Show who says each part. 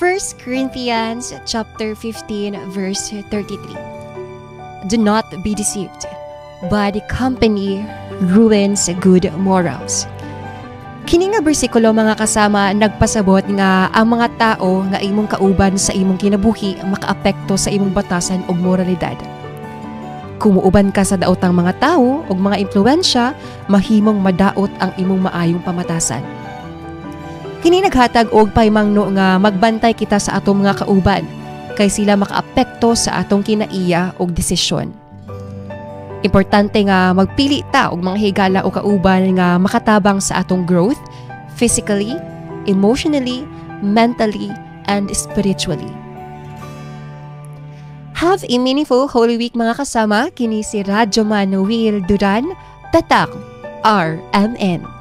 Speaker 1: 1 Corinthians chapter 15 verse 33. Do not be deceived. Bad company ruins good morals. Kini nga bersikulo, mga kasama, nagpasabot nga ang mga tao nga imong kauban sa imong kinabuhi makaapekto sa imong batasan ug moralidad. Kung muuban ka sa daotang mga tao ug mga impluwensya, mahimong madaot ang imong maayong pamatasan. Kini naghatag og pahimangno nga magbantay kita sa atong mga kauban kay sila makaapekto sa atong kinaiya ug desisyon. Importante nga magpili ta og mga higala o kauban nga makatabang sa atong growth physically, emotionally, mentally, and spiritually. Have a meaningful Holy Week, mga kasama. Kini si Radyo Manuel Duran, Tatak, RMN.